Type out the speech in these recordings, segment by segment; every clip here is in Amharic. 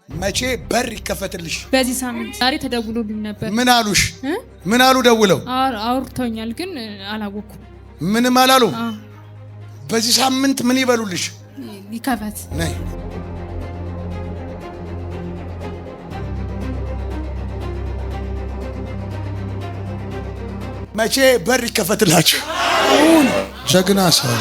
መቼ በር ይከፈትልሽ? በዚህ ሳምንት ዛሬ ተደውሎልኝ ነበር። ምን አሉሽ? ምን አሉ? ደውለው አውርተውኛል፣ ግን አላወኩም። ምንም አላሉ። በዚህ ሳምንት ምን ይበሉልሽ? ይከፈት። ነይ። መቼ በር ይከፈትላችሁ? ጀግና ሰው።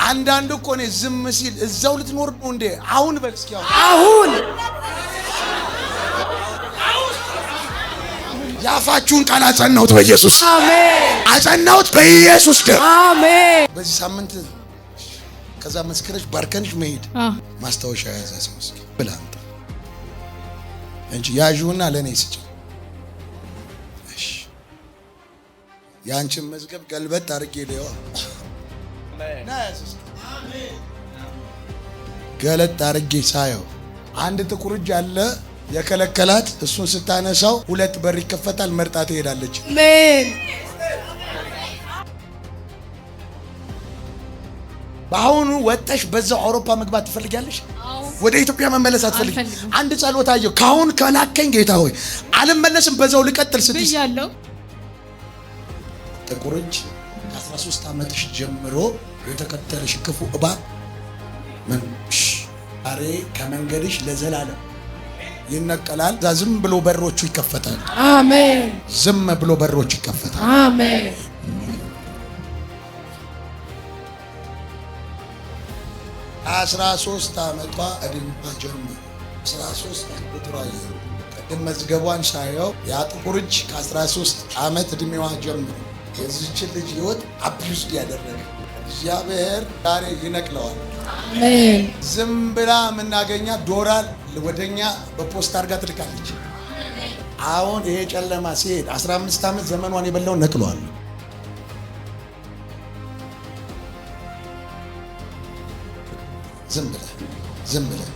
አንዳንዱ እኮ እኔ ዝም ሲል እዛው ልትኖር ነው እንዴ? አሁን በል እስኪ አሁን የአፋችሁን ቃል አጸናሁት በኢየሱስ አሜን። አጸናሁት በኢየሱስ ደም አሜን። በዚህ ሳምንት ከዛ መስክረሽ ባርከንሽ መሄድ ማስታወሻ የያዘ ሰው እስኪ ብላ አምጣ እንጂ ያዥውና ለእኔ ስጭ። እሺ የአንቺን መዝገብ ገልበጥ አድርጌ ልየዋ። ገለጥ አድርጌ ሳየው አንድ ጥቁር እጅ አለ የከለከላት። እሱን ስታነሳው ሁለት በር ይከፈታል። መርጣ ትሄዳለች። አሜን። በአሁኑ ወጥተሽ በዛው አውሮፓ መግባት ትፈልጊያለሽ? ወደ ኢትዮጵያ መመለስ አትፈልጊም? አልፈልግም። አንድ ጸሎት አየሁ። ካሁን ከላከኝ ጌታ ሆይ አልመለስም፣ በዛው ልቀጥል ስትይ ብያለሁ። ጥቁር እጅ ከ13 ዓመትሽ ጀምሮ የተከተለሽ ክፉ እባብ ምን ዛሬ ከመንገድሽ ለዘላለም ይነቀላል። እዛ ዝም ብሎ በሮቹ ይከፈታል። አሜን። ዝም ብሎ በሮቹ ይከፈታል። አሜን። 13 ዓመቷ እድሜዋ ጀምሮ 13 ቁጥሯ ቅድም መዝገቧን ሳየው ያ ጥቁር እጅ ከ13 ዓመት እድሜዋ ጀምሮ የዚችን ልጅ ህይወት abuse ያደረገ እግዚአብሔር ዛሬ ይነቅለዋል። አሜን። ዝም ብላ የምናገኛት ዶላር ወደኛ በፖስታ አድርጋ ትልካለች። አሁን ይሄ ጨለማ ሲሄድ 15 ዓመት ዘመኗን የበላውን ነቅለዋል። ዝም ብለህ ዝም ብለህ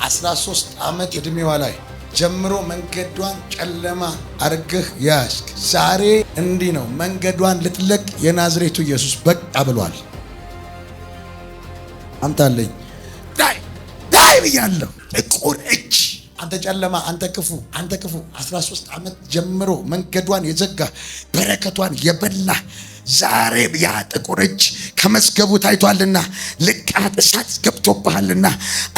13 ዓመት ዕድሜዋ ላይ ጀምሮ መንገዷን ጨለማ አርገህ ያዝክ። ዛሬ እንዲህ ነው መንገዷን ልትለቅ የናዝሬቱ ኢየሱስ በቃ ብሏል። አምጣልኝ ዳይ ዳይ ብያለሁ። ጥቁር እጅ አንተ ጨለማ፣ አንተ ክፉ፣ አንተ ክፉ 13 ዓመት ጀምሮ መንገዷን የዘጋ በረከቷን የበላ ዛሬ ያ ጥቁር እጅ ከመዝገቡ ታይቷልና ልቃት እሳት ገብቶብሃልና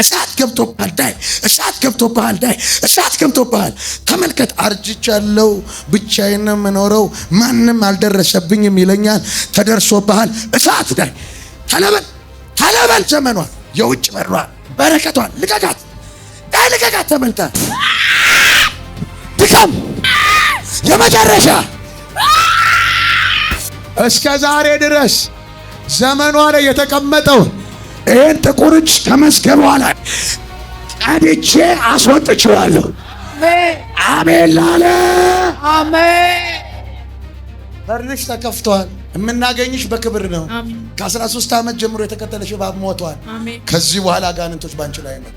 እሳት ገብቶብሃል። ዳይ እሳት ገብቶብሃል። ዳይ እሳት ገብቶብሃል። ተመልከት፣ አርጅቻለሁ፣ ብቻዬን ነው የምኖረው፣ ማንም አልደረሰብኝም ይለኛል። ተደርሶብሃል። እሳት ዳይ ተለበል፣ ተለበል። ዘመኗን የውጭ በሯን በረከቷን ልቀቃት፣ ዳይ ልቀቃት። ተመልተ ድከም የመጨረሻ እስከ ዛሬ ድረስ ዘመኗ ላይ የተቀመጠው ይህን ጥቁር እጅ ከመዝገቧ ላይ ቀድቼ አስወጥቼዋለሁ። አሜን ላለ አሜን። በርሽ ተከፍቷል። የምናገኝሽ በክብር ነው። አሜን። ከ13 ዓመት ጀምሮ የተከተለሽ እባብ ሞቷል። አሜን። ከዚህ በኋላ አጋንንቶች ባንቺ ላይ ነው።